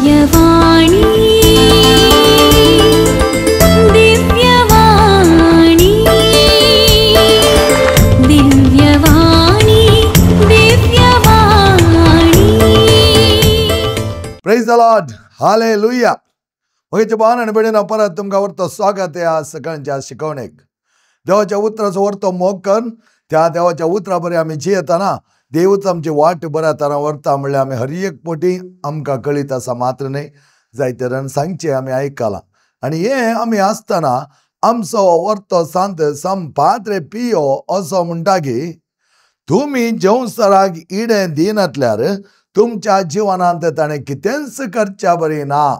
Divyavani Divyavani Divyavani Divyavani. Praise the Lord, hallelujah. म्हजें भावान आनी भयणीनो, परत तुमकां व्हरतो स्वागत ह्या सकाळच्या शिकवणेक. देवाच्या उतराचो व्हरतो मोग करून त्या देवाच्या उतरा बरी आमी जियेतना देवूच आमची वाट बऱ्या तरान व्हरता म्हणल्यार आमी हर एक पटी आमकां कळीत आसा मात्र न्हय, जायते जाण सांगचें आमी आयकलां. आनी हें आमी आसतना आमचो व्हरतो सांत संपाद्रे पियो असो म्हणटा की तुमी जेवसराक इडें दिनातल्यार तुमच्या जिवनांत ताणें कितेंच करच्या बरी ना.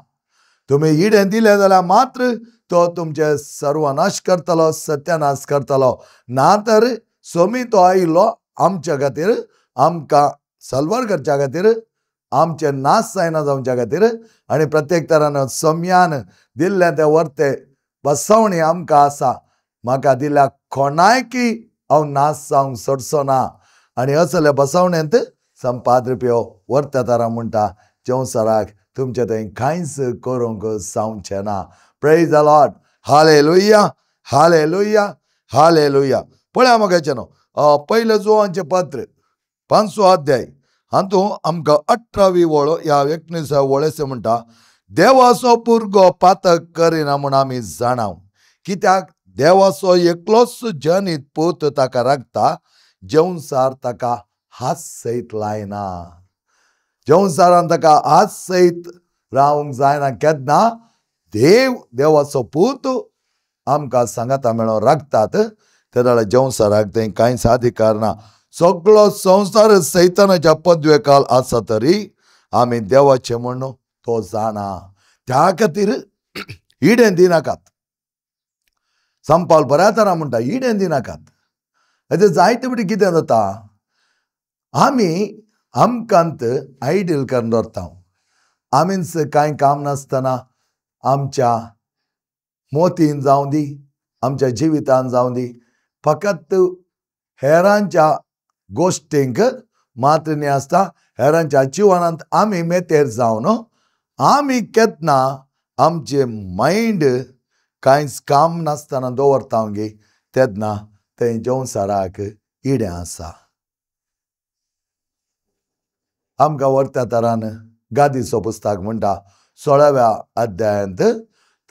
तुमी इडें दिलें जाल्यार मात्र तो तुमचें सर्वनाश करतलो, सत्यानाश करतलो. ना तर सोमी तो आयिल्लो आमच्या खातीर, आमकां सल्वार करच्या खातीर, आमचें नाश जायना जावच्या खातीर. आनी प्रत्येक तरान सम्यान दिल्लें तें वर्ते बसवणी आमकां आसा. म्हाका दिल्या कोणायकी हांव नाश जावंक सोडचो ना. आनी असले बसवणेंत संपाद पियो वर्त्या तरा म्हणटा जेवसराक तुमचें थंय कांयच करूंक जावचें ना. Praise the Lord, hallelujah, hallelujah, hallelujah. पळया म्हगेचें न्हू, पयलें जुवांचें पत्र 5वो अध्याय हातूंत आमकां 18वी वळ ह्या 19व्या वळेसे म्हणटा, देवाचो भुरगो पातक करिना म्हूण आमी जाणाव, कित्याक देवाचो एकलोच जनीत पूत ताका राखता, जेवसार ताका हात सयत लायना. जेवसारान ताका हात सयत रावंक जायना. केन्ना देव देवाचो पूत आमकां सांगाता मेळोन राखतात ते जाल्यार जेवसाराक थंय कांयच अधिकार ना. सगळो संवसार सैतानाच्या पदवेकाल आसा तरी आमी देवाचें म्हूण तो जाणा. त्या खातीर इडें दिनाकात. संपाल बऱ्या तरा म्हणटा इडें दिनाकात. आतां जायते फावटी कितें जाता, आमी आमकांत आयडील करून दवरता. आमीच कांय काम नासतना आमच्या मोतीन जावं दी, आमच्या जिवितान जावं दी, फकत हेरांच्या गोश्टींक मात्र न्ही आसता, हेरांच्या जिवनांत आमी मेतेर जावन आमी केन्ना आमचें मायंड कांयच काम नासतना दवरता गे तेन्ना थंय जेवसाराक इडें आसा. आमकां व्हरत्या तरान गादीचो पुस्तक म्हणटा 16व्या अध्यायांत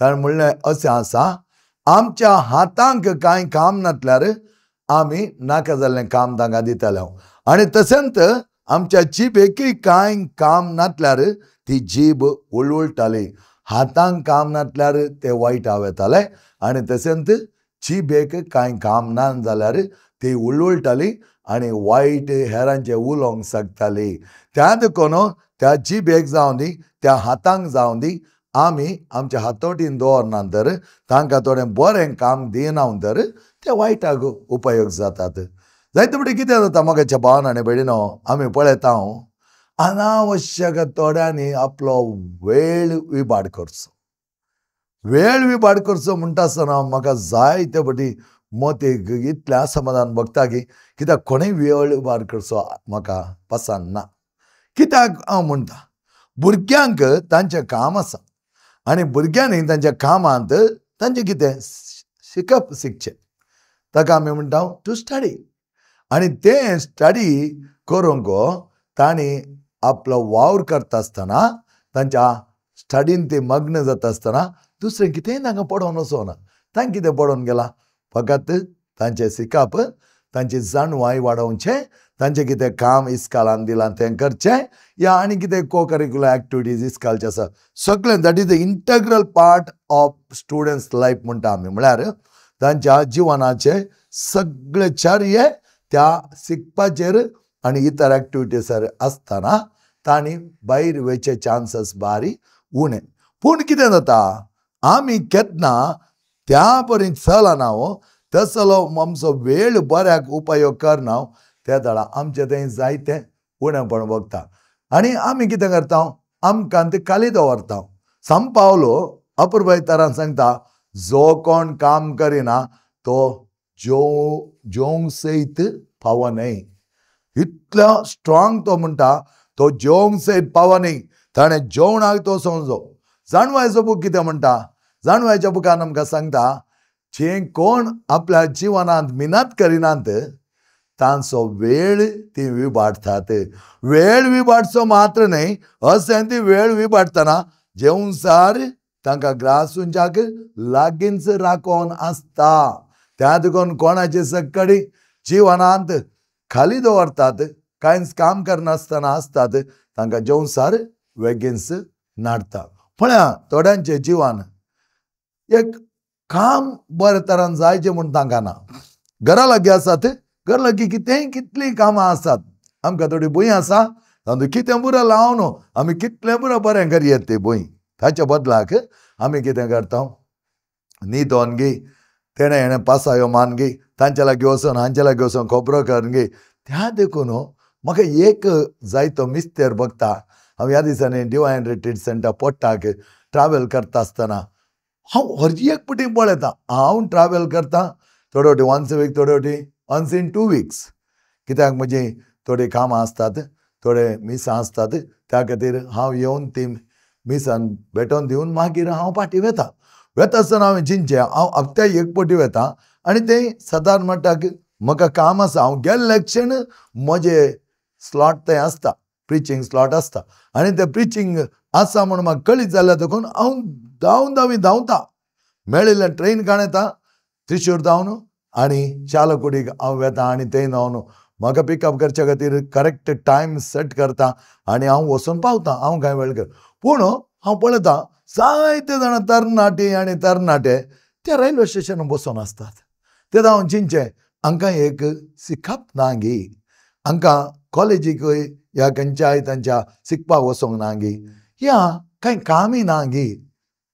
ताणें म्हणलें अशें आसा, आमच्या हातांक कांय काम नासल्यार आमी नाका जाल्लें काम तांकां दितले. आनी तशेंच आमच्या जिबेकय कांय काम नासल्यार ती जीब उळउळटाली. हातांक काम नासल्यार ते वायट हांव येताले आनी तशेंच जिबेक कांय काम ना जाल्यार ती उळउळटाली आनी वायट हेरांचें उलोवंक शकताली. त्या देखून त्या जिबेक जावं दी, त्या हातांक जावं दी, आमी आमच्या हातोटीन दवरना तर तांकां थोडें बरें काम दिना तर ते वायटाक उपयोग जातात. जायते फावटी कितें जाता म्हगेच्या भावान आनी भयणीनो, आमी पळयता अनावश्यक थोड्यांनी आपलो वेळ विबाड करचो. वेळ विबाड करचो म्हणटा आसतना म्हाका जायते फावटी मोतीक इतलें असमाधान भोगता की कित्याक कोणूय वेळ विबाड करचो म्हाका पसंत ना. कित्याक हांव म्हणटा, भुरग्यांक तांचें काम आसा आनी भुरग्यांनी तांच्या कामांत तांचें कितें शिकप शिकचें, ताका आमी म्हणटा टू स्टडी. आनी तें स्टडी करूंक तांणी आपलो वावर करता आसतना तांच्या स्टडीन ते मग्न जाता आसतना दुसरें कितेंय तांकां पडोवन वचना. तांकां कितें पडोवन गेलां, फकत तांचें शिकप, तांची जाणवाय वाडोवचें, तांचें कितें काम इस्कालान दिलां तें करचें, या आनी कितें को करिकुलर एक्टिविटीज इस्कालचें आसा सगळें. That is the integral part of students life म्हणटा आमी. म्हळ्यार तांच्या जिवनाचे सगळे चर्ये त्या शिकपाचेर आनी इतर एक्टिविटीसार आसतना तांणी भायर वयचे चान्सीस बारी उणें. पूण कितें जाता, आमी केन्ना त्या परी चलना तसलो आमचो वेळ बऱ्याक उपयोग करना त्या वेळार आमचें थंय जायतें उणेपण भोगता. आनी आमी कितें करता, आमकां ते खाली दवरता. संपावलो अपुरबाय तरान सांगता, जो कोण काम करिना तो जेवंक सयत पावो न्हय. इतलो स्ट्रॉंग तो म्हणटा, तो जेवंक सयत पावो न्हय. ताणें जेवणाक तो समजो. जाणवायचो बूक कितें म्हणटा? जाणवायच्या बुकान आमकां सांगता जे कोण आपल्या जिवनांत मिनात करिनात तांचो वेळ ती विबाडटात. वेळ विबाडचो मात्र न्हय, अशें ती वेळ विबाडटना जेवणसार तांकां ग्रासूंच्याक लागींच राखोन आसता. त्या देखून कोणाचे सकडी जिवनांत खाली दवरतात, कांयच काम करनासतना आसतात, तांकां जेवणसार वेगींच नाडटा. पळया थोड्यांचे जिवन एक काम बरे तरान जायचें म्हूण तांकां ना. घरा लागीं आसात, घर लागीं कितेंय कितलीं कामां आसात. आमकां थोडी भूंय आसा, तातूंत कितें पुरो लावन आमी कितलें पुरो बरें करयेत ती भूंय. ताच्या बदलाक आमी कितें करता, न्हिदोन गी, तेणें हेणें पासायो मान गी, तांच्या लागीं वचोन हांच्या लागीं वचोन खबरो करून गी. त्या देखून म्हाका एक जायतो मिस्तेर बघता. हांव ह्या दिसांनी डिवायन रिट्रीट सेंटर पोट्टाक ट्रॅवल करता आसतना हांव हर एक पटी पळयता. हांव ट्रॅवल करता थोडे फावटी वन्स अ वीक, थोडे फावटी वन्स इन 2 वीक्स. कित्याक म्हजी थोडीं कामां आसतात, थोडे मिसां आसतात, त्या खातीर हांव येवन ती मिसान भेटोवन दिवन मागीर हांव फाटीं वता. वता आसतना हांवें चिंतचें हांव हप्त्याक एक पटी वता आनी तें सादारण म्हणटा की म्हाका काम आसा. हांव गेल्ले क्षण म्हजें स्लॉट थंय आसता, प्रिचींग स्लॉट आसता आनी तें प्रिचींग आसा म्हूण म्हाका कळीत जाल्यार देखून हांव धांवन धांवी धांवता. मेळिल्लें ट्रेन काण येता त्रिशूर धांवन आनी चालकुडीक हांव वेता आनी थंय धांवन म्हाका पिकअप करच्या खातीर करेक्ट टायम सेट करता आनी हांव वचून पावता. हांव कांय वेळ कर पूण हांव पळयता जायते जाणां तरणाटी आनी तरणाटे त्या रेल्वे स्टेशनार बसून आसतात. तेन्ना हांव चिंतचें हांकां एक शिकप ना गी, हांकां कॉलेजीकूय ह्या खंयच्याय तांच्या शिकपाक वचोंक ना गी, ह्या कांय कामय ना गी.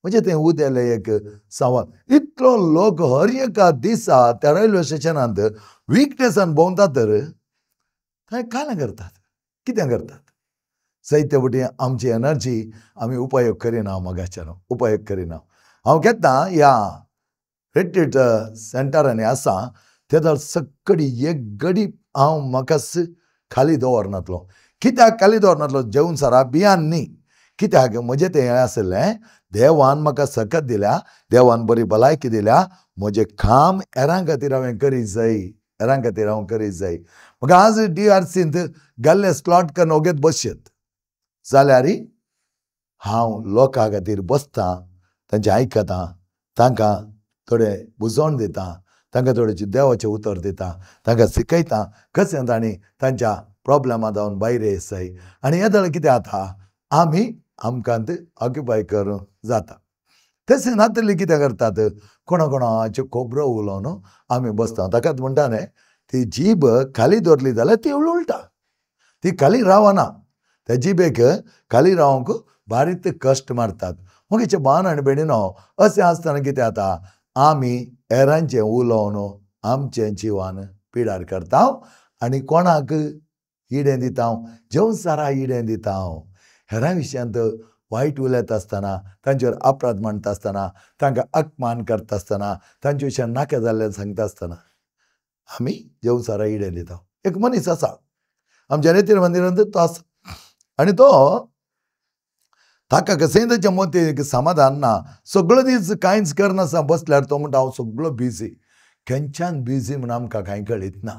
म्हणजे तें उदेलें एक सवाल. इतलो लोक हर एका दिसा त्या रेल्वे स्टेशनांत वीकडेसान भोंवतात तर थंय कांय करतात, कितें करतात? जायते फावटी आमची एनर्जी आमी उपयोग करिना, मगाच्यान उपयोग करिना. हांव केन्ना ह्या रिट्रीट सेंटरांनी आसा तेदळ सकडी एक गडी हांव म्हाकाच खाली दवरनातलो. कित्याक खाली दवरनातलो? जेवण सारा बियान न्ही. कित्याक म्हजें तें हें आशिल्लें, देवान म्हाका सकत दिल्या, देवान बरी भलायकी दिल्या, म्हजें काम हेरां खातीर हांवें करीत जाय, हेरां खातीर हांव करीत जाय. म्हाका आज डी आर सींत गेल्ले स्लॉट करून ओगेत बसयत जाल्यार हांव लोकां खातीर बसता, तांचें आयकता, तांकां थोडें बुजोवण दिता, तांकां थोडें देवाचें उतर दिता, तांकां शिकयता कशें तांणी तांच्या प्रोब्लेमा जावन भायर येसय. आनी हें जाल्यार कितें जाता, आमी आमकां ऑक्युपाय करूंक जाता. तशें नातली कितें करतात, कोणा कोणाच्यो खबरो उलोवन आमी बसता. ताकाच म्हणटा न्ही, ती जीब खाली दवरली जाल्यार ती उलटा, ती खाली रावना. त्या जिबेक खाली रावंक बारीक कश्ट मारतात. मगेचे बान आनी भयणीनो अशें आसतना कितें जाता, आमी हेरांचें उलोवन आमचें जिवन पिडार करता आनी कोणाक इडें दिता, जेवसारा इडें दिता. हेरां विशयांत वायट उलयता आसतना, तांचेर अपराध मांडटा आसतना, तांकां अपमान करता आसतना, तांचे विशयान नाका जाल्लें सांगता आसतना आमी जेवसारा इडें दिता. एक मनीस आसा आमच्या रेतीर मंदिरांत, तो आसा आनी तो ताका कशेंय ताच्या मतीक समाधान ना. सगळो दीस कांयच करनासतना बसल्यार तो म्हणटा हांव सगळो बिजी. खंयच्यान बिजी म्हूण आमकां कांय कळीत ना.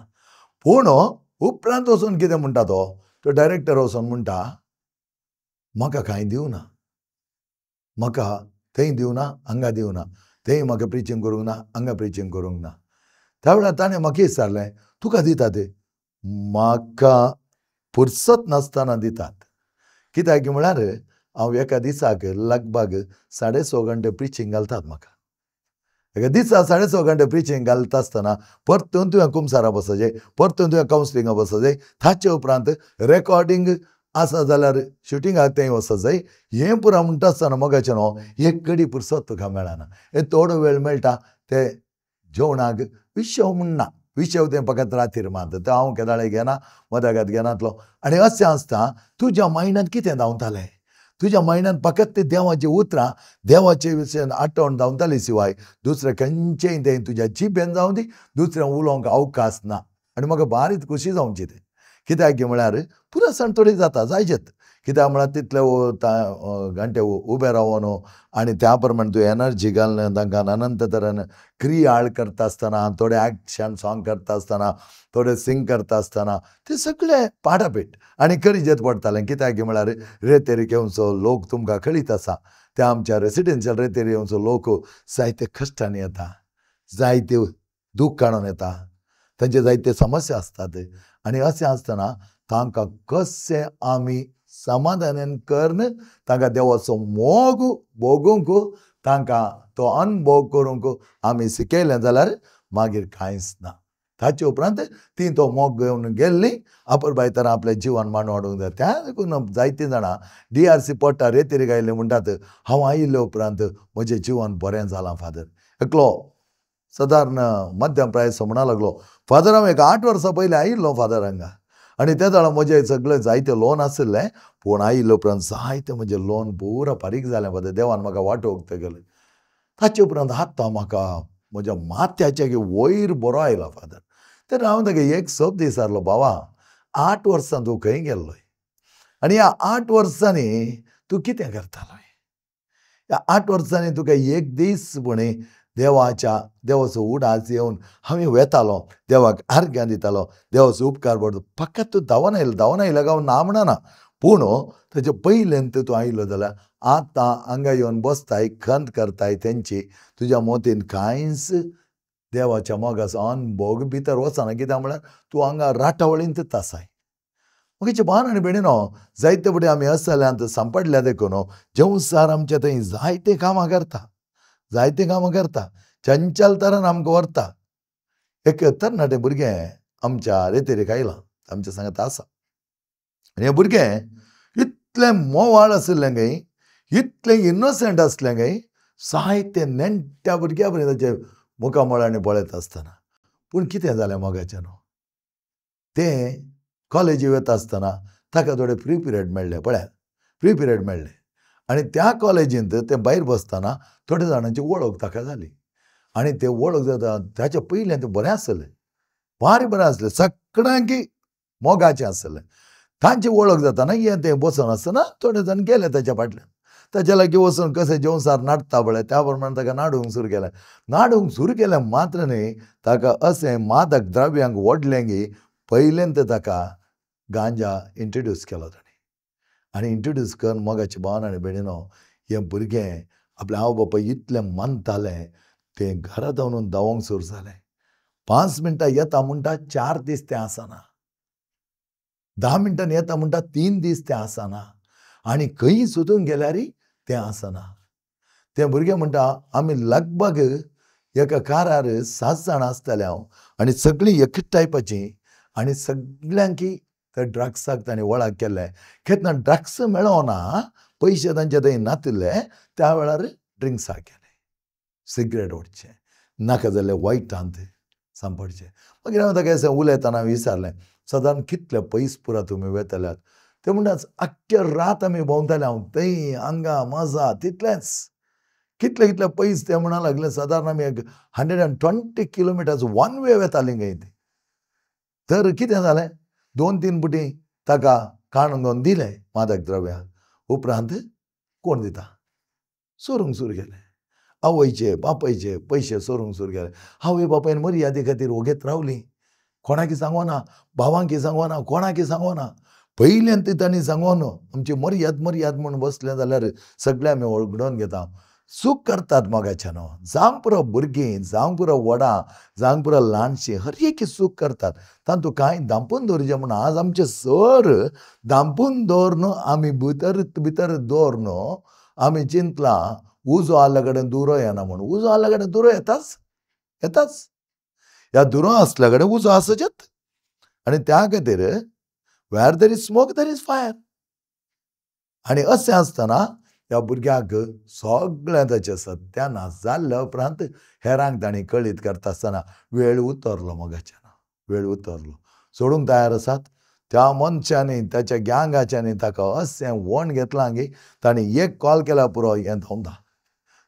पूण उपरांत वचून कितें म्हणटा तो, तो डायरेक्टर वचून म्हणटा म्हाका कांय दिवना, म्हाका थंय दिवना, हांगा दिवना, थंय म्हाका प्रिचींग करूंक ना, हांगा प्रिचींग करूंक ना. त्या वेळार ताणें म्हाका विचारलें तुका दिता ते? म्हाका फुरसत नासतना दितात. कित्याक म्हळ्यार हांव एका दिसाक लगभग 6.5 घंटे प्रिचींग घालतात म्हाका. एका दिसा 6.5 घंटे प्रिचींग घालता आसतना परतून तुवें कुमसारा बसोवचें, परतून तुवें कावन्सिलिंगा बसोवचें, ताचे उपरांत रेकॉर्डिंग आसा जाल्यार शुटिंगाक थंय वचत जाय. हें पुरा म्हणटा आसतना मगाचें न्हू एक कडी पुरसत तुका मेळना. हे थोडो वेळ मेळटा ते जेवणाक विशव म्हणना, विशव तें फकत रातीर मारता, तो हांव केदाळे घेना, मदागात घेनातलो. आनी अशें आसता तुज्या मायंडान कितें धांवतालें, तुज्या मायंडान फकत ते देवाची उतरां, देवाचे विशयान आठवण धांवताली शिवाय दुसरें खंयचेंय तें तुज्या जिबेन जावं दी, दुसरें उलोवंक अवकाश ना. आनी म्हाका बारीक खोशी जावची तें, कित्याक म्हळ्यार पुरसाण थोडी जाता जायचेत. कित्याक म्हळ्यार तितले घंटे उबे रावन आनी त्या प्रमाणे तूं एनर्जी घालून तांकां अनंत तरेन क्रियाळ करता आसतना, थोडे एक्शन सॉंग करता आसतना, थोडे सिंग करता आसतना ते सगळे पाटापीट आनी करीजेत पडटालें. कित्याक म्हळ्यार रेतेरीक येवचो लोक तुमकां कळीत आसा, त्या आमच्या रेसिडेन्शियल रेतेरी येवचो लोक जायते कश्टांनी येता, जायते दूख काडून येता, तांचे जायते समस्या आसतात. आनी अशें आसतना तांकां कशें आमी समाधानान करून तांकां देवाचो मोग भोगूंक, तांकां तो अनुभव करूंक आमी शिकयलें जाल्यार मागीर कांयच ना. ताचे उपरांत ती तो मोग घेवन गेल्ली अपुरबाय तर आपलें जिवन मांडून हाडूंक जाय. त्या देखून जायतीं जाणां DRC पडटा रेतेरीक आयिल्ले म्हणटात, हांव आयिल्ले उपरांत म्हजें जिवन बरें जालां फादर. एकलो सादारण मध्यम प्रायसो म्हणा लागलो, फादर हांव एक 8 वर्सां पयलीं आयिल्लो फादर हांगा आनी ते जाणां म्हजें सगळें जायतें लोन आशिल्लें, पूण आयिल्ले उपरांत जायतें म्हजें लोन पुरा फारीक जालें फादर, देवान म्हाका वाटो उक्तें केलें. ताचे उपरांत आतां म्हाका म्हज्या माथ्याच्या वयर बरो आयला फादर. तेन्ना हांव ताका एक शब्द विचारलो, बाबा 8 वर्सां तूं खंय गेल्लोय आनी ह्या 8 वर्सांनी तूं कितें करतालोय? ह्या 8 वर्सांनी तुका एक दीस पुणे देवाच्या देवाचो उडास येवन हांव वेतालो, देवाक आर्गां दितालो, देवाचो उपकार पडलो. फकत तूं धांवन आयलो, धांवन आयलो काय ना म्हणना, पूण ताचे पयल्यान तूं आयलो जाल्यार आतां हांगा येवन बसताय, खंत करताय तेंची, तुज्या मोतीन कांयच देवाच्या मोगाचो अनभोग भितर वचना. कित्याक म्हळ्यार तूं हांगा राटावळींतच आसाय. मगेचे भान आनी भयणीनो जायते फुडें आमी असल्यांत सांपडल्या देखून जेवसार आमच्या थंय जायते कामां करता, जायते कामां करता, चंचल तरान आमकां व्हरता. एक तरणाटें भुरगें आमच्या रेतेरीक आयलां, आमच्या सांगात आसा. आनी हें भुरगें इतलें मोवाळ आशिल्लें काय, इतलें इनोसंट आसलें काय, जायते नेण्ट्या भुरग्या बरें ताचे मुखामळांनी पळयता आसतना. पूण कितें जालें मोगाचें न्हू, तें कॉलेजी वता आसतना ताका थोडे फ्री पिरियड मेळ्ळे, पळयात फ्री पिरियड मेळ्ळे आनी त्या कॉलेजींत तें भायर बसतना थोड्या जाणांची वळख ताका जाली. आनी ते वळख जाता ताच्या पयल्यान तें बरें आसलें, भारी बरें आसलें, सगळ्यांकी मोगाचें आसलें. तांची वळख जातना हें तें बसून आसतना थोडे जाण गेले ताच्या फाटल्यान, ताच्या लागीं वचून कशें जेवसार नाडटा पळय त्या प्रमाणे ताका नाडूंक सुरू केलें. नाडूंक सुरू केलें मात्र न्ही, ताका अशें मादक द्रव्यांक ओडलें की पयल्यान तें ताका गांजा इंट्रोड्यूस केलो ताणें. आनी इंट्रोड्यूस करून मोगाचे भावन आनी भयणीनो हें भुरगें आपल्या आवय बापाय इतलें मानतालें तें घरा धांवन धांवोंक सुरू जालें. 5 मिनटां येता म्हणटा 4 दीस तें आसना, 10 मिनटांनी येता म्हणटा 3 दीस तें आसना, आनी खंय सोदून गेल्यार तें आसना. तें भुरगें म्हणटा आमी लगभग एका कारार 7 जाणां आसताले हांव आनी सगळीं एकच टायपाचीं आनी सगळ्यांकी त्या ड्रग्साक ताणें वळख केल्लें. केन्ना ड्रग्स मेळोना, पयशे तांचे थंय नातिल्ले, त्या वेळार ड्रिंक्साक गेले, सिगरेट ओडचें, नाका जाल्यार वायटांत सांपडचें. मागीर हांवें ताका अशें उलयतना हांवें विचारलें, सादारण कितले पयस पुरा तुमी वेतल्यात? ते म्हणटात आख्खे रात आमी भोंवताले, हांव थंय हांगा मजा तितलेंच. कितले कितले पयस ते म्हणा लागले, सादारण आमी एक 120 किलोमिटर्स वन वे वेतालीं खंय ती. तर कितें जालें, 2-3 पुटी ताका काडून घेवन दिलें मादक द्रव्यां. उपरांत कोण दिता, सोरूंक सुरू केलें. आवयचे बापायचे पयशे सोरूंक सुरू केले. आवय बापायन मर्यादे खातीर ओगेत रावली, कोणाकी सांगोना, भावांकी सांगोना, कोणाकी सांगोना. पयल्यान ती तांणी सांगोन आमची मर्याद मर्याद म्हूण बसलें जाल्यार सगळें आमी वळखून घेता. चूक करतात मोगाच्यान, जावंक पुरो भुरगीं, जावंक पुरो व्हडां, जावंक पुरो ल्हानशीं, हर एक चूक करतात. तातूंत कांय धांपून दवरचें म्हूण आज आमचें सर धांपून दवरून आमी भितर भितर दवरून आमी चिंतलां उजो आसल्या कडेन दुरो येना म्हूण. उजो आसल्या कडेन दुरो येताच येताच, ह्या दुरो आसल्या कडेन उजो आसचेच. आनी त्या खातीर where there is smoke there is fire. आनी अशें आसतना ह्या भुरग्याक सगळें ताचें सत्यानाश जाल्ल्या उपरांत हेरांक तांणी कळीत करता आसतना वेळ उतरलो मोगाच्यान, वेळ उतरलो. सोडूंक तयार आसात त्या मनशांनी, ताच्या गँगाच्यांनी ताका अशें वण घेतलां की तांणी एक कॉल केल्यार पुरो हें धांवता,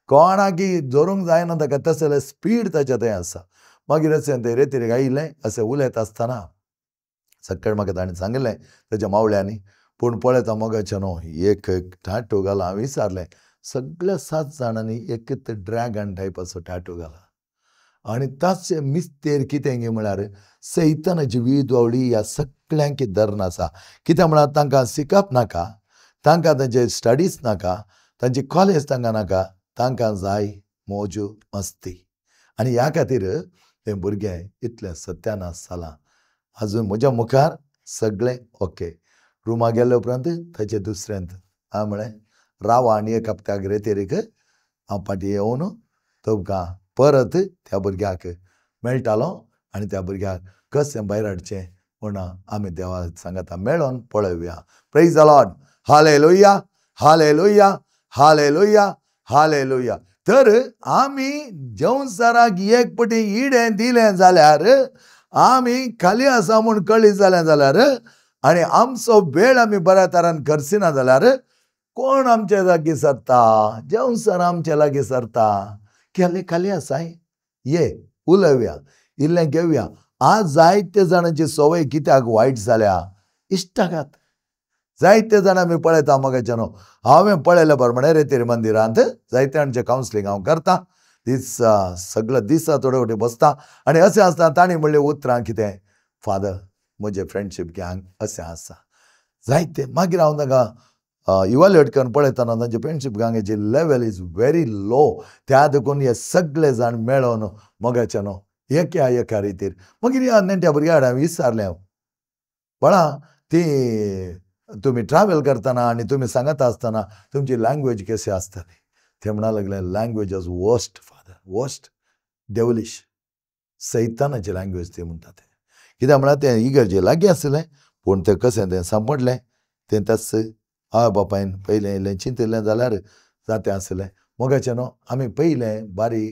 कोणाकी धरूंक जायना ताका, तसले स्पीड ताच्या थंय आसा. मागीर अशें ते रेतीर आयिल्लें अशें उलयता आसतना सकाळीं म्हाका ताणें सांगलें ताच्या मावळ्यांनी, पूण पळयता मोगाचें न्हू एक टॅटू घाला. हांवें विचारलें सगळ्या 7 जाणांनी एकच ड्रॅगन टायपाचो टॅटू घाला. आनी ताचे मिस्तेर कितें गे म्हळ्यार सैतानाची वीज वावडी ह्या सगळ्यांक धरून आसा. कित्याक म्हळ्यार तांकां शिकप नाका, तांकां तांचे स्टडीज नाका, तांची कॉलेज तांकां नाका, तांकां जाय मोजू मस्ती. आनी ह्या खातीर तें भुरगें इतलें सत्यानाश जालां. आजून म्हज्या मुखार सगळें ओके. रुमा गेले उपरांत ताचे दुसऱ्यांत हांवें म्हळें रावा आनी एक हप्त्याक रेतेरीक हांव फाटीं येवन तुमकां परत त्या भुरग्याक मेळटालो आनी त्या भुरग्याक कशें भायर हाडचें म्हूण आमी देवा सांगाता मेळोन पळोवया. Praise the Lord. Hallelujah, hallelujah, hallelujah, hallelujah. तर आमी संवसाराक एक पटी इडें दिलें जाल्यार, आमी खाली आसा म्हूण कळी जालें जाल्यार, आनी आमचो वेळ आमी बऱ्या तरान खर्चिना जाल्यार कोण आमचे लागीं सरता? संवसार आमचे लागीं सरता. केले खाली आसाय, ये उलोवया, इल्लें घेवया. आज जायते जाणांची संवय कित्याक वायट जाल्या? इश्टागात. जायते जाणां आमी पळयता मोगाचें न्हू. हांवें पळयल्या प्रमाणे रेतेर मंदिरांत जायते जाणांचें कावन्सिलींग हांव करता. दीस सगळे दिसा थोडे फावटी बसता आनी अशें आसता तांणी म्हणलें उतरां कितें, फादर म्हजें फ्रेंडशीप गँग अशें आसा. जायते मागीर हांव तांकां इवाल्युएट करून पळयतना तांचे फ्रेंडशीप गँगाची लेवल is very low. त्या देखून हे सगळे जाण मेळोन मोगाचें न्हू एका एका रितीर. मागीर ह्या नेण्ट्या भुरग्या हांवें विचारलें, हांव पळा ती तुमी ट्रॅव्हल करतना आनी तुमी सांगता आसतना तुमची लँग्वेज कशी आसतली? ते म्हणा लागले language is worst father, worst, devilish, सैतानाची लँग्वेज ती म्हणटा ते. कित्याक म्हळ्यार तें इगर्जे लागीं आसलें पूण तें कशें तें सांपडलें तें तस आवय बापायन पयलें इल्लें चिंतिल्लें जाल्यार जातें आसलें. मोगाचें न्हू आमी पयलें बारी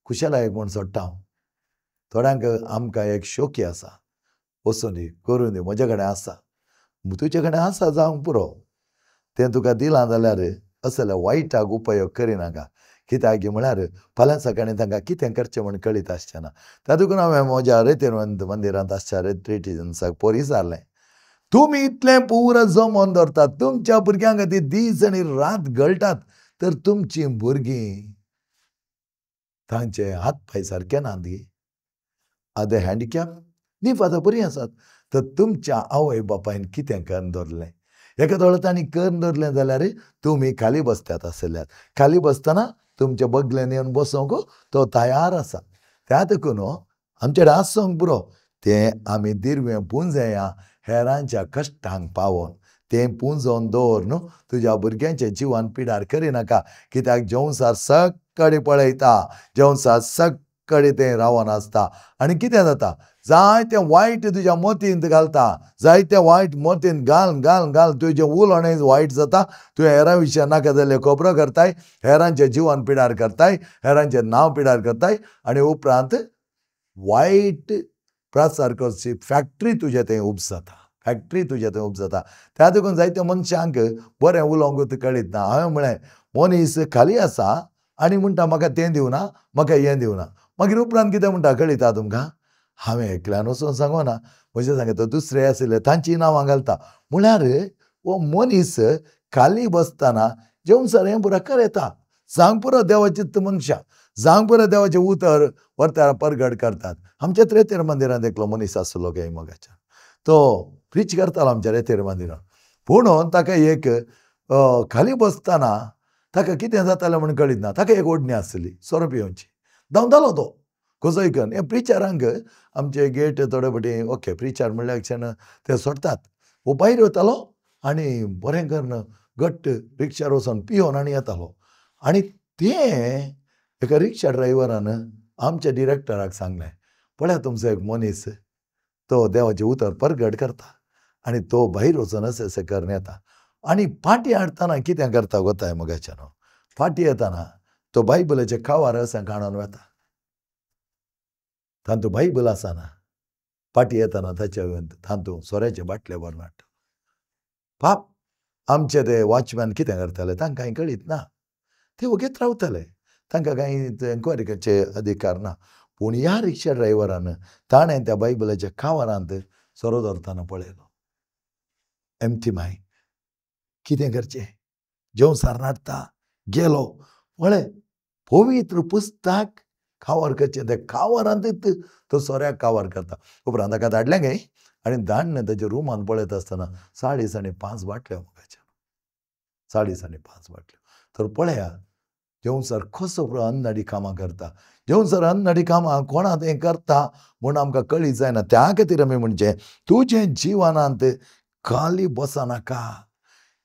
खुशालायक म्हूण सोडटा. हांव थोड्यांक आमकां एक शोकी आसा, वचूं दी करूं दी, म्हजे कडेन आसा, तुजे कडेन आसा जावंक पुरो, तें तुका दिलां जाल्यार असल्या वायटाक उपयोग करिनाका. कित्याक म्हळ्यार फाल्यां सकाळीं तांकां कितें करचें म्हूण कळीत आसचें ना. त्या देखून हांवें म्हज्या रेतेर मंदिरांत आसच्या रेटिजन्साक पोर विचारलें, तुमी इतलें पुरो जमोवन दवरतात, तुमच्या भुरग्यां खातीर दीस आनी रात गळटात, तर तुमचीं भुरगीं तांचे हात पांय सारके नात गी? Are they handicap? न्ही फादर, बरीं आसात. तर तुमच्या आवय बापायन कितें करून दवरलें? एका दोळो तांणी करून दवरलें जाल्यार तुमी खाली बसतात आसल्यात. खाली बसतना तुमच्या बगलेन येवन बसोंक तो तयार आसा. त्या देखून आमचे कडेन आसूंक पुरो तें आमी दिरवें पुंजया हेरांच्या कश्टांक पावोवन तें पुंजोवन दवर न्हू तुज्या भुरग्यांच्या जिवान पिडार करिनाका. कित्याक संवसार सगळी पळयता, संवसार सगळी तें रावन आसता. आनी कितें जाता, जायतें वायट तुज्या मतींत घालता, जायतें वायट मतींत घाल घाल घाल तुजें उलोवणें वायट जाता. तुवें हेरां विशय नाका जाल्ल्यो खबरो करताय, हेरांचें जिवन पिडार करताय, हेरांचें नांव पिडार करताय आनी उपरांत वायट प्रसार करची फॅक्ट्री तुजें थंय उपजाता, फॅक्ट्री तुजें थंय उपजाता. त्या देखून जायत्या मनशांक बरें उलोवंक कळीत ना. हांवें म्हळें मनीस खाली आसा आनी म्हणटा म्हाका तें दिवना, म्हाका हें दिवना. मागीर उपरांत कितें म्हणटा कळिता तुमकां? हांवें एकल्यान वचून सांगना, म्हजें सांगता दुसरे आशिल्ले तांचीं नांवां घालता. म्हळ्यार हो मनीस खाली बसतना संवसार हें पुरो करता. जावंक पुरो देवाचें मनशां, जावंक पुरो देवाचें उतर व्हरता परगट करतात. आमच्या रेतेर मंदिरांत एकलो मनीस आसलो काय मोगाच्या, तो प्रिच करतालो आमच्या रेतेर मंदिरांत. पूण ताका एक खाली बसतना ताका कितें जातालें म्हूण कळीत ना. ताका एक ओडणी आसली सोरो पिवची, धांवतालो तो कसोय करून. हे प्रिचरांक आमचे गेट थोडे फावटी ओके प्रिचर म्हणल्यार क्षण ते सोडटात. हो भायर वतालो आनी बरें करून घट्ट रिक्षार वचोन पिवन आनी येतालो. आनी तें एका रिक्षा ड्रायव्हरान आमच्या डिरेक्टराक सांगलें, पळया तुमचो एक मनीस तो देवाचें उतर परगट करता आनी तो भायर वचोन अशें अशें करून येता. आनी फाटीं हाडटना कितें करता गोताय मोगाच्यान, फाटीं येतना तो बायबलाचें कावार अशें काडून वता, तातूंत बायबल आसना. फाटीं येतना ताच्या तातूंत सोऱ्याचे बाटले भरून हाडटा. पाप आमचे ते वॉचमॅन कितें करताले तांकां कळीत ना, ते वगेत रावताले, तांकां कांय एन्क्वायरी करचे अधिकार ना. पूण ह्या रिक्षा ड्रायव्हरान ताणें त्या बायबलाच्या कावारांत सोरो दवरतना पळयलो. Empty mind. कितें करचें, जेवण सार नाडटा गेलो पळय पवित्र पुस्तक कावर करचें, तें कावरांत तो सोऱ्याक कावर करता. उपरांत ताका धाडलें गे आनी धाडून ताच्या रुमान पळयता आसतना 40 आनी 5 बाटल्यो म्हाका, 40 आनी 5 बाटल्यो. तर पळया जेवण सर कसो अन्नाडी कामां करता, जेवण सर अन्नाडी कामां कोणा तें करता म्हूण आमकां कळी जायना. त्या खातीर आमी म्हणचें तुजें जिवनांत खाली बसनाका,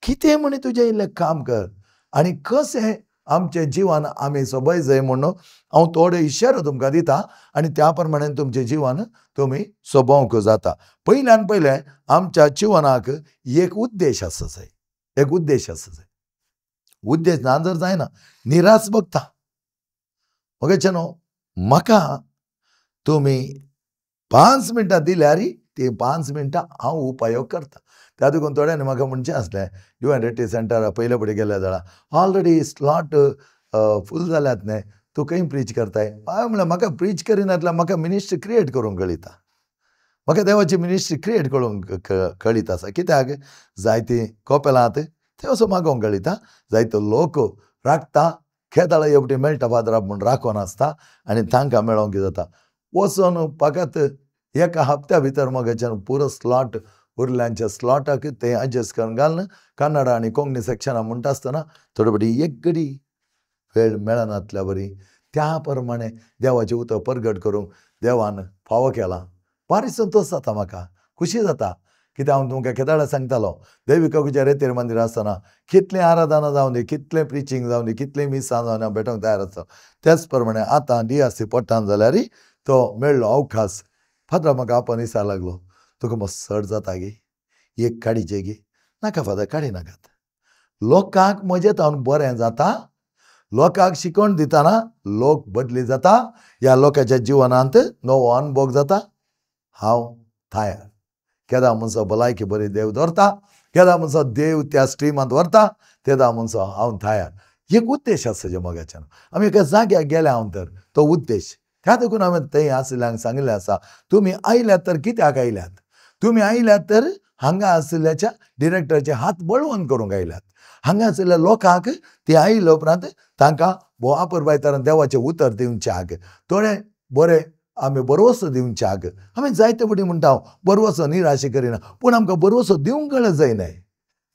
कितें म्हण तुजें इल्लें काम कर आनी कशें आमचें जिवन आमी सोबय जाय म्हूण हांव थोडे इशारो तुमकां दिता आनी त्या प्रमाणे तुमचें जिवन तुमी सोबोवंक जाता. पयल्यान पयलें आमच्या जिवनाक एक उद्देश आसा जाय, एक उद्देश आसा जाय. उद्देश ना जर जायना निराश बघता. ओके न्हू, म्हाका तुमी 5 मिनटां दिल्यार ती 5 मिनटां हांव उपयोग करता. त्या देखून थोड्यांनी म्हाका म्हणचें आसलें डिवायन रिट्रीट सेंटरा पयले फुडें गेले जाल्यार ऑलरेडी स्लॉट फूल जाल्यात न्ही, तूं खंय प्रीच करताय? हांवें म्हणलें म्हाका प्रीच करिनातल्यार म्हाका मिनिस्ट्री क्रिएट करूंक कळिता, म्हाका देवाची मिनिस्ट्री क्रिएट करूंक कळीत आसा. कित्याक जायतीं कोपेलांत ते असो मागोवंक कळिता, जायतो लोक राखता खेदाळा एवढी मेळटा फादरा म्हूण राखोन आसता आनी तांकां मेळोंक जाता. वचोन फकत एका हप्त्या भितर म्हाका पुरो स्लॉट उरल्यांच्या स्लॉटाक ते एडजस्ट करून घालून कन्नडा आनी कोंकणी सेक्शनां म्हणटा आसतना थोडे फावटी एक घडी वेळ मेळनातल्या बरी त्या प्रमाणे देवाचें उतर परगट करूंक देवान फावो केला. भारी संतोश जाता, म्हाका खुशी जाता. कित्याक हांव तुमकां केदाळा सांगतालो देवी काकूच्या रेतेर मंदिर आसतना कितलें आराधना जावं दी, कितलें प्रिचींग जावं दी, कितलें मिसां जावं दी, हांव भेटोंक तयार आसता. त्याच प्रमाणे आतां डीआरसी पट्टान जाल्यार तो मेळ्ळो अवकाश. फादर म्हाका आपण दिसा लागलो तुका मातसो चड जाता गे, एक काडीचें गे, नाका फादर काडी नाकात. लोकांक म्हजें तावन बरें जाता, लोकांक शिकवण दितना लोक बदली जाता, ह्या लोकांच्या जिवनांत नवो अनुभव जाता. हांव तयार. केदा म्हणसो भलायकी बरी देव दवरता, केदा म्हणसो देव त्या स्ट्रिमांत व्हरता, तेदा म्हणसो हांव तयार. एक उद्देश आसा जे मोगाच्यान आमी एका जाग्यार गेल्या हांव तर तो उद्देश त्या देखून हांवें थंय आशिल्ल्यांक सांगिल्लें आसा तुमी आयल्यात तर कित्याक आयल्यात? तुमी आयल्यात तर हांगा आशिल्ल्याच्या डिरेक्टराचे हात बळवंत करूंक आयल्यात. हांगा आशिल्ल्या लोकांक ते आयले उपरांत तांकां भोव आपुरबायतान देवाचें उतर दिवच्याक थोडे बरें आमी बरवसो दिवच्याक. आमी जायते फावटी म्हणटा बरवसो निराशे करिना, पूण आमकां बरवसो दिवंक गरज जायना.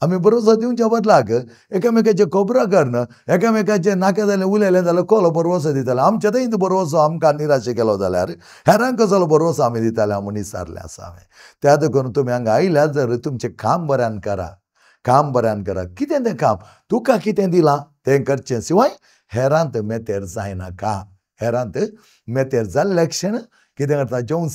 आमी बरवसो दिवच्या बदलाक एकामेकाचे खबरो करून एकामेकाचे नाका जालें उलयलें जाल्यार कोलो बरवसो दिताले. आमच्या थंय बरवसो आमकां निराशे केलो जाल्यार हेरांक कसलो बरवसो आमी दिताले म्हूण विचारलें आसा हांवें. त्या देखून तुमी हांगा आयल्यात जर तुमचें काम बऱ्यान करा, काम बऱ्यान करा. कितें तें काम तुका कितें दिलां तें करचें शिवाय हेरांत मेतेर जायनाका. हेरांत मेतेर जाल्ले क्षण कितें करता जेवण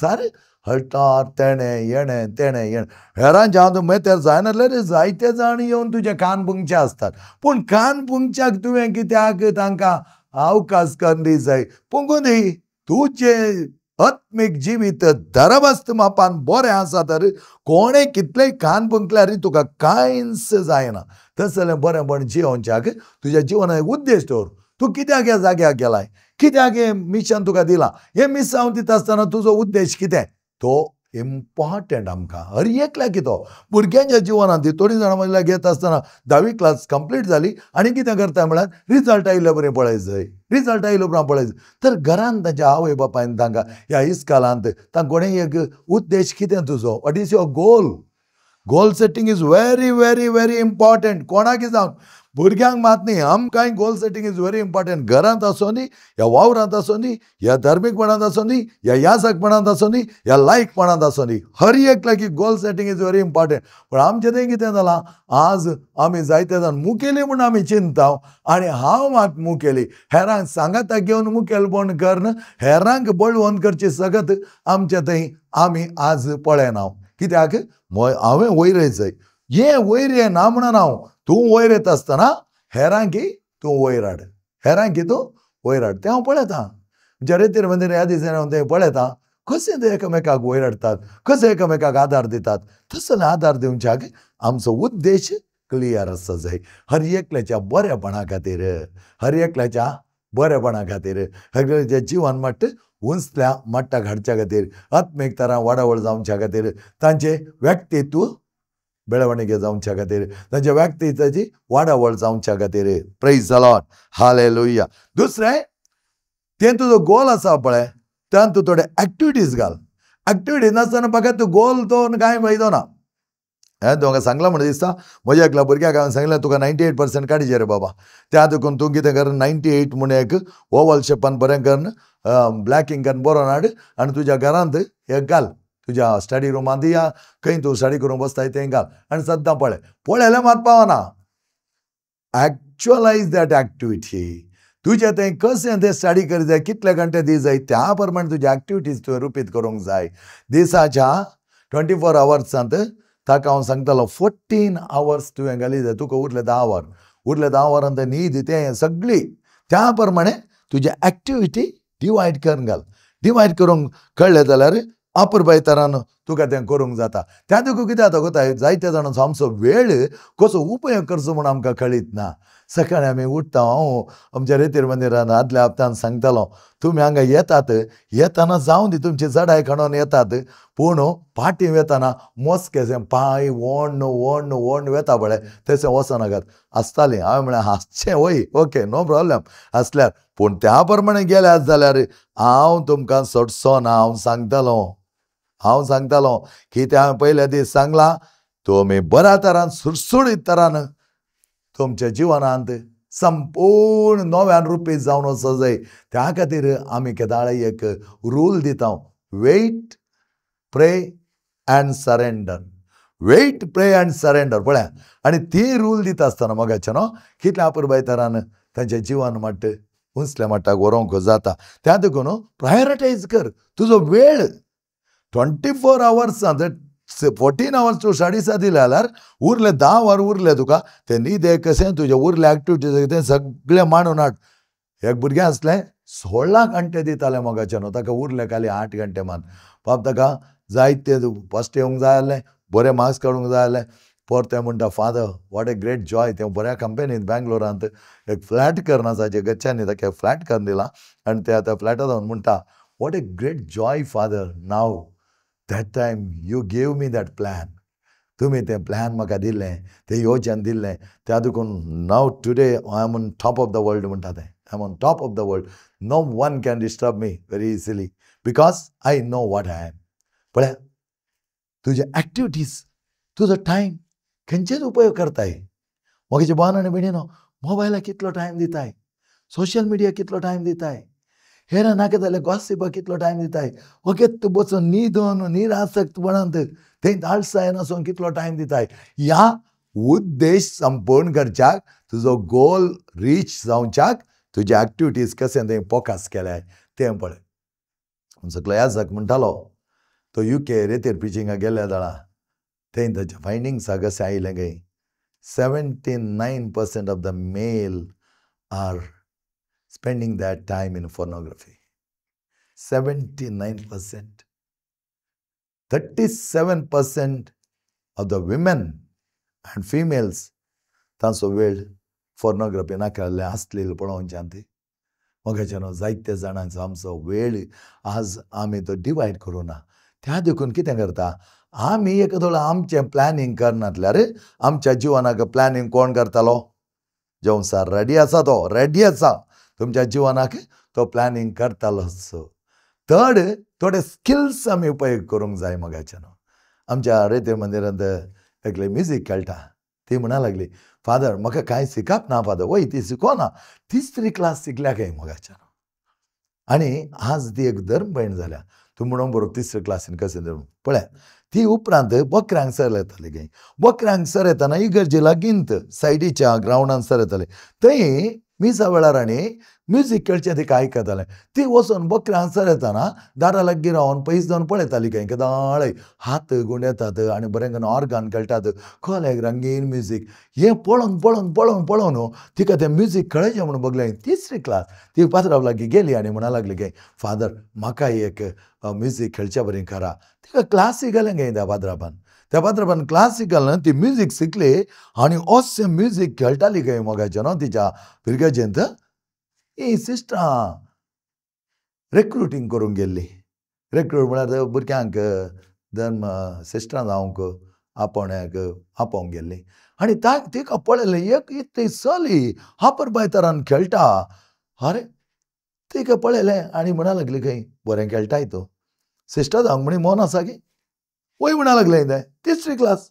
हळटार तेणें येणें तेणें येणें हेरांच्या हांव मेतेर जायनासल्यार जायते जाण येवन तुजे कान पुंगचे आसतात. पूण कान पुंगच्याक तुवें कित्याक तांकां अवकाश करून दी जाय? पुंगूं दी. तुजें आत्मीक जिवीत दरबस्त मापान बरें आसा तर कोणें कितलेंय कान पुंकल्यार तुका कांयच जायना. तशें जाल्यार बरेंपण जियोवच्याक तुज्या जिवनाक उद्देश दवर. तूं कित्याक ह्या जाग्याक गेलाय, कित्याक हें मिशन तुका दिलां, हें मिसांव दिता आसतना तुजो उद्देश कितें तो इम्पॉर्टंट आमकां हर एकल्याक. तो भुरग्यांच्या जिवनांत थोडीं जाणां म्हळ्यार घेता आसतना 10वी क्लास कंप्लीट जाली आनी कितें करता म्हळ्यार रिजल्ट आयिल्ले बरें पळय जाय, रिजल्ट आयिल्ले उपरांत पळय जाय. तर घरांत तांच्या आवय बापायन तांकां ह्या इस्कालांत तांकां कोणें एक उद्देश कितें तुजो, what is your goal? Goal setting is very very very important. कोणाकी जावन भुरग्यांक मात न्ही, आमकांय goal setting is very important. घरांत आसूं दी, ह्या वावरांत आसूं दी, ह्या धार्मीकपणांत आसूं दी, ह्या याजकपणांत आसूं दी, ह्या लायकपणांत आसूं दी, हर एकल्याक goal setting is very important. पूण आमचें तें कितें जालां, आज आमी जायते जाण मुखेली म्हूण आमी चिंता आनी हांव मात मुखेली हेरांक सांगाता घेवन मुखेलपण करून हेरांक बळवंत करची सगत आमचे थंय आमी आज पळयना. कित्याक हांवें वयर जाय, हें वयर हें ना म्हणून हांव तूं वयर येता आसतना हेरांकी तूं वयर हाड, हेरांकी तूं वयर हाड. तें हांव पळयतां म्हज्या रेतीर मंदिर ह्या दिसांनी हांव तें पळयतां कशें ते एकामेकाक वयर हाडटात, कशें एकामेकाक आदार दितात. तसो आदार दिवच्याक आमचो उद्देश क्लियर आसा जाय. हर एकल्याच्या बरेपणा खातीर, हर एकल्याच्या बरेपणा खातीर, हर एकल्याच्या जिवन मट्ट उंचल्या मट्टाक हाडच्या खातीर, आत्मीक तरां वाडावळ जावच्या खातीर, तांचें व्यक्तित्व ಬೆಳವಣಿಗೆ जावच्या खातीर, तांच्या व्यक्तित्वाची वाडावळ जावच्या खातीर. Praise the Lord, hallelujah. दुसरें, तें तुजो गोल आसा पळय, त्यान तूं थोडे एक्टिविटीज घाल. एक्टिविटीज नासतना फकत तूं गोल तो कांय फायदो ना. हें तुका सांगलां म्हणून दिसता, म्हज्या एकल्या भुरग्याक हांवें सांगलें तुका 98% काडचे रे बाबा, त्या देखून तूं कितें कर, 98 म्हूण एक ओवल शेपान बरें करून ब्लॅकिंग करून बरोवन हाड आनी तुज्या घरांत एक घाल, तुज्या स्टडी रुमांत या खंय तूं स्टडी करूंक बसताय तें घाल आनी सद्दां पळय. पळयल्यार मात पावना, एक्चुअलायज that activity. तुजें तें कशें तें स्टडी करी जाय, कितले घंटे दी जाय, त्या प्रमाणे तुज्या एक्टिविटीज तुवें रुपीत करूंक जाय. दिसाच्या 24 आवर्सांत ताका हांव सांगतालो 14 आवर्स तुवें घाली जाय, तुका उरले 10 वर, उरले 10 वरांत न्हीद तें सगळी. त्या प्रमाणे तुज्या एक्टिविटी डिवायड करून घाल. डिवायड करूंक कळ्ळें जाल्यार अपुरबाय तरान तुका तें करूंक जाता. त्या देखून कितें जाता कोताय, जायते जाणांचो आमचो वेळ कसो उपयोग करचो म्हूण आमकां कळीत ना. सकाळीं आमी उठ्ठा, हांव आमच्या रेतीर मंदिरान आदल्या हप्त्यान सांगतालो, तुमी हांगा येतात, येताना जावं दी तुमची जडाय खणोन येतात, पूण फाटीं वेताना मोस्केशें पांय ओण्ण ओण्ण ओण्ण वेता पळय तशें वचनाकात. आसतालीं, हांवें म्हळें हांसचें वय, ओके नो प्रॉब्लम आसल्यार, पूण त्या प्रमाणे गेल्यात जाल्यार हांव तुमकां सोडचो ना. हांव सांगतालो, हांव सांगतालो कितें हांवें पयल्या दीस सांगलां, तुमी बऱ्या तरान सुडसुडीत तरान तुमच्या जिवनांत संपूर्ण नव्यान रुपी जावन वचो जाय. त्या खातीर आमी केदाळाय एक रूल दिता, wait, pray and surrender. Wait, pray and surrender पळया. आनी ती रूल दिता आसतना मोगाचें न्हू कितल्या अपुरबाय तरान तांचें जिवन मात उंचल्या मट्टाक व्हरूंक जाता. त्या देखून प्रायोरिटायज कर तुजो वेळ. 24 आवर्सांत 14 आवर्स तूं स्टडिसा दिले जाल्यार उरले 10 वर उरले तुका, ते न्हीद कशें तुजे उरले एक्टिविटीज तें सगळें मांडून हाड. एक भुरगें आसलें 16 घंटे दितालें मोगाचें न्हू, ताका उरले खाली 8 घंटे मान. बाब ताका जायते फर्स्ट येवंक जाय आसलें, बरे मार्क्स काडूंक जाय आसलें. परतें म्हणटा, father what a great joy. तें बऱ्या कंपनींत बेंगलोरांत एक फ्लॅट करून आसा, जे घरच्यांनी ताका एक फ्लॅट करून दिला आनी ते आतां फ्लॅटार जावन म्हणटा, what a great joy father, now that time you gave me that plan. तुमी तें प्लॅन म्हाका दिल्लें, तें योजन दिल्लें, त्या देखून now today I am on top of the world म्हणटा तें. I am on top of the world, no one can disturb me very easily because I know what I am. पळया तुजे एक्टिविटीज, तुजो टायम खंयचेच उपयोग करताय. म्हजे भावान आनी भयणीनो, मोबायलाक कितलो टायम दिताय, सोशल मिडिया कितलो टायम दिताय, हेर नाका जाल्यार गॉसिपाक कितलो टायम दिताय, वगत बसून न्हिदून निरासक्तपणांत थंय आळसाय नासून कितलो टायम दिताय. ह्या उद्देश संपूर्ण करच्याक, तुजो गोल रीच जावच्याक तुज्या एक्टिविटीज कशें थंय फोकस केल्याय तें पळय. सगलो याजक म्हणटालो, तो युके रेतीर प्रिचिंगाक गेल्ल्या जाणा, थंय ताच्या फायंडिंग्सा कशें आयलें काय, 79% of the male are spending that time in pornography. 79%. 37% of the women and females तांचो वेळ pornography नाका असलेल पळोवच्यान ती. मोगाचें न्हू, जायते जाणांचो आमचो वेळ आज आमी तो डिवायड करूं ना. त्या देखून कितें करता आमी, एक दोळ आमचें प्लॅनिंग करनासल्यार आमच्या जिवनाक प्लॅनिंग कोण करतालो? जेवण रेडी आसा, तो रेडी आसा तुमच्या जिवनाक तो प्लॅनिंग करतालोच. थर्ड, थोडे स्किल्स आमी उपयोग करूंक जाय मोगाचें न्हू. आमच्या रेतीर मंदिरांत एकले म्युजीक खेळटा, ती म्हणा लागली, फादर म्हाका कांय शिकप ना फादर. वय ती शिकोना, तिसरी क्लास शिकल्या काय मोगाचें न्हू. आनी आज ती एक धर्म भयण जाल्या. तूं म्हणून बरोबर तिसरे क्लासीन कशें धर्म पळय. ती उपरांत बकऱ्यांक सर येताली काय, बकऱ्यांक सर येताना इगर्जे लागींत सायडीच्या ग्रावंडान सर येताले, थंय मिसा वेळार आनी म्युजीक खेळचें तिका आयकतालें. ती वचून बकऱ्यांक सर येताना दारा लागीं रावन पयस जावन पळयताली काय, केदाळय हात गुंडेतात आनी बरें करून ऑर्गन खेळटात, खोल एक रंगीन म्युजीक. हें पळोवन पळोवन पळोवन पळोवन तिका तें म्युजीक खेळचें म्हणून बगलें. तिसरी क्लास ती पात्राव लागीं गेली आनी म्हणा लागली काय, फादर म्हाका एक म्युजीक खेळच्या बरें करा. तिका क्लासी घालें काय त्या पात्रापान. त्या पात्रापान क्लासिकल ती म्युजीक शिकली आनी अशें म्युजीक खेळटाली काय मोगाचें न्हू तिच्या फिरगजेंत. ही सिस्टरां रेक्रुटींग करूंक गेल्ली. रेक्रूट म्हळ्यार भुरग्यांक धर्म सिस्टरां जावंक आपोवण्याक आपोवंक गेल्ली आनी तिका पळयलें एक इतली चली हापर तरान खेळटा. अरे तिका पळयलें आनी म्हणा लागली खंय बरें खेळटाय तूं, सिस्टर जावंक म्हणी मन आसा की वय म्हणा लागलें तें 3री क्लास.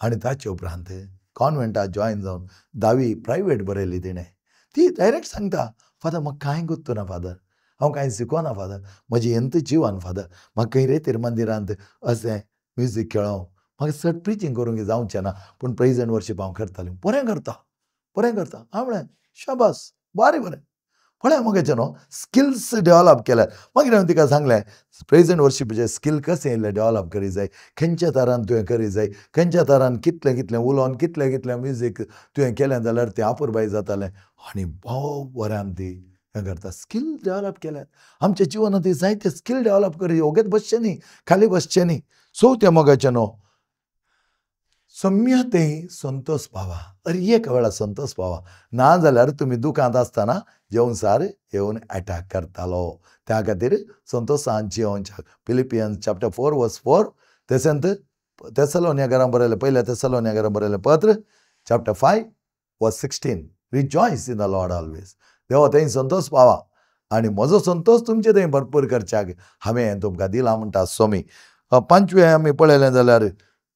आनी ताचे उपरांत कॉन्वेंटाक जॉयन जावन 10वी प्रायवेट बरयली तिणें. ती डायरेक्ट सांगता, फादर म्हाका कांय गुत्तू ना फादर, हांव कांय शिकोना फादर, म्हजी एंत जिवन फादर, म्हाका खंय रेतीर मंदिरांत अशें म्युजीक खेळोंक म्हाका चड प्रिचींग करूंक जावचें ना, पूण प्रेज एंड वर्शीप हांव करतालें, बरें करता बरें करता. हांवें म्हळें शाबास बरें बरें. पळय म्हगेचें न्हू स्किल्स डेवलप केल्यार. मागीर हांवें तिका सांगलें प्रेज एंड वर्शीपाचें स्कील कशें इल्लें डेवलप करी जाय, खंयच्या तरान तुवें करी जाय, खंयच्या तरान कितलें कितलें उलोवन कितलें कितलें म्युजीक तुवें केलें जाल्यार तें अपुरबाय जातालें. आनी भोव बऱ्यान ती हें करता, स्कील डेवलप केल्यात. आमच्या जिवनांत जायते स्कील डेवलप करी, ओगेच बसचें न्ही, खाली बसचें न्ही. सो तें मोगाचें न्हू सम्य तें संतोष पावा, अरे एक वेळा संतोष पावा, ना जाल्यार तुमी दुकांत आसतना जेवण येवन एटॅक करतालो. त्या खातीर संतोशान जियोवच्याक फिलिपियन्स चॅप्टर 4 वर्स 4, तेसेंत तेसलोनिया घरां बरयलें, पयल्या तेसलोनिया घरां बरयलें पत्र chapter 5 verse 16, rejoice in the Lord always. देवा थंय संतोष पावा आनी म्हजो संतोष तुमचे थंय भरपूर करच्याक हांवें तुमकां दिला म्हणटा स्वामी. 5वें आमी पळयलें जाल्यार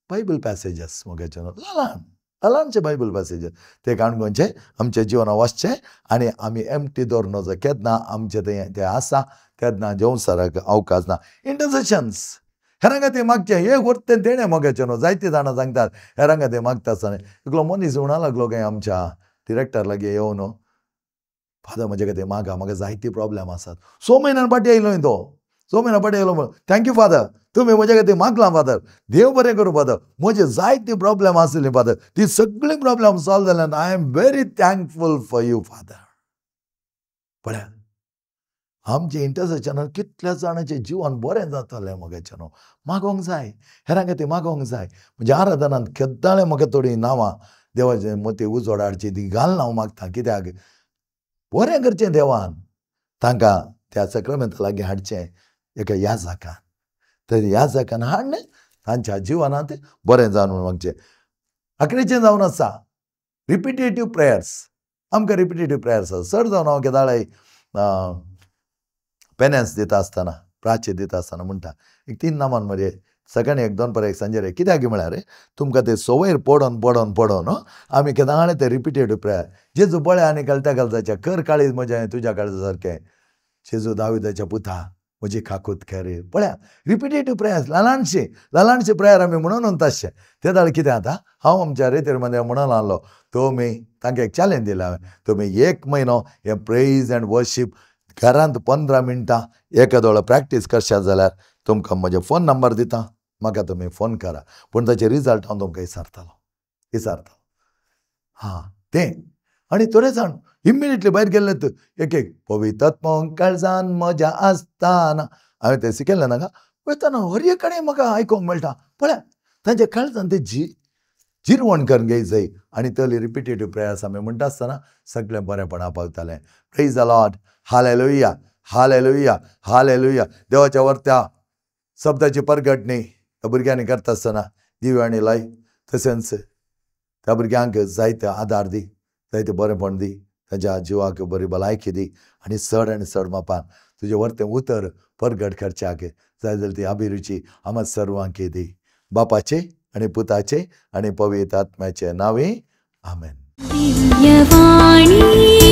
बायबल पॅसेजीस मोगाचे ल्हान ल्हानचे बायबल पॅसेजीस ते काणकोणचे आमच्या जिवनां वचचें आनी आमी एमटी दवरून नजो, केन्ना आमचें थंय तें आसा तेन्ना जेवसाराक अवकाश ना. इंटरसेशन्स हेरां खातीर मागचें हे वरतें देणें मोगाचें न्हू, जायते जाणां सांगतात हेरां खातीर मागता आसतना. एकलो मनीस म्हणा लागलो काय आमच्या डिरेक्टर लागीं येवन, फादर म्हजे खातीर मागा, म्हाका जायते प्रॉब्लेम आसात. 6 म्हयन्यान फाटीं आयलो तो, 6 म्हयन्या फाटीं आयलो म्हणून thank you father, तुमी म्हज्या खातीर मागलां फादर, देव बरें करूं फादर, म्हजे जायते प्रॉब्लेम आशिल्ले फादर, ती सगळी प्रॉब्लेम सॉल्व जाल्यान I am very thankful for you father. पळया आमचें इंटरसेशनान कितल्या जाणांचें जिवन बरें जातालें मोगाचें न्हू. मागोंक जाय, हेरां खातीर मागोंक जाय. म्हणजे आराधनांत केद्दाळें म्हाका थोडीं नांवां देवाचे मती उजवाड हाडची ती घालून हांव मागता, कित्याक बरें करचें देवान तांकां त्या सक्रामेंता लागीं हाडचें एका याजकान, तर याजकान हाडलें तांच्या जिवनांत बरें जावन म्हूण मागचें. आखरेचें जावन आसा रिपिटेटीव प्रेयर्स. आमकां रिपिटेटीव प्रेयर्स आसा चड जावन हांव केदाळाय पेनन्स दिता आसतना प्राची दिता आसतना म्हणटा एक 3 नामान मरे सकाळीं एक, दोनपार एक, सांजेर एक. कित्याक म्हळ्यार तुमकां ते संवयर पडोन पडोन पडोन आमी केदाळे ते रिपिटेटीव प्रेयर. जेजू पळय आनी कळटा कळटाच्या कर काळीज म्हजें तुज्या काळजा सारकें, जेजू दाविदाच्या पुता म्हजी काकूत कर. पळया रिपिटेटीव प्रेयर्स ल्हानशे ल्हानशे प्रेयर आमी म्हणून तशें. ते दाळ कितें जाता, हांव आमच्या रेतीर मध्ये म्हणून आहलो तुमी तांकां एक चॅलेंज दिलें हांवें, तुमी 1 म्हयनो हें प्रेज एंड वर्शीप घरांत 15 मिनटां एका दोळो प्रॅक्टीस करशात जाल्यार तुमकां म्हजे फोन नंबर दिता, म्हाका तुमी फोन करा. पूण ताचे रिजल्ट हांव तुमकां विचारतालो विचारतालो हां तें. आनी थोडे जाण इमिडिएटली भायर गेल्ले एक एक पवित्र काळजान म्हज्या आसतना हांवें तें शिकयलें नाका, वयतना हर एक कडेन म्हाका आयकूंक मेळटा. पळया तांच्या काळजान ते जिरवण करून घेय जाय आनी तली रिपिटेटीव प्रेयर्स आमी म्हणटा आसतना सगळें बरेंपणा पावतालें. Praise the Lord, hallelujah, hallelujah, hallelujah. देवाच्या वरत्या शब्दाची परगटणी त्या भुरग्यांनी करता आसतना दिव्याणी लाय, तशेंच त्या भुरग्यांक जायते आदार दी, जायते बरेंपण दी, तांच्या जिवाक बरी भलायकी दी आनी चड आनी चड मापान तुजें वरतें उतर परगट करच्याक जाय जाल्यार ती अभिरुची आमकां सर्वांक दी. बापाचे आनी पुताचे आनी पवित्र आत्म्याचे नांवे आमेन. दिव्यवाणी.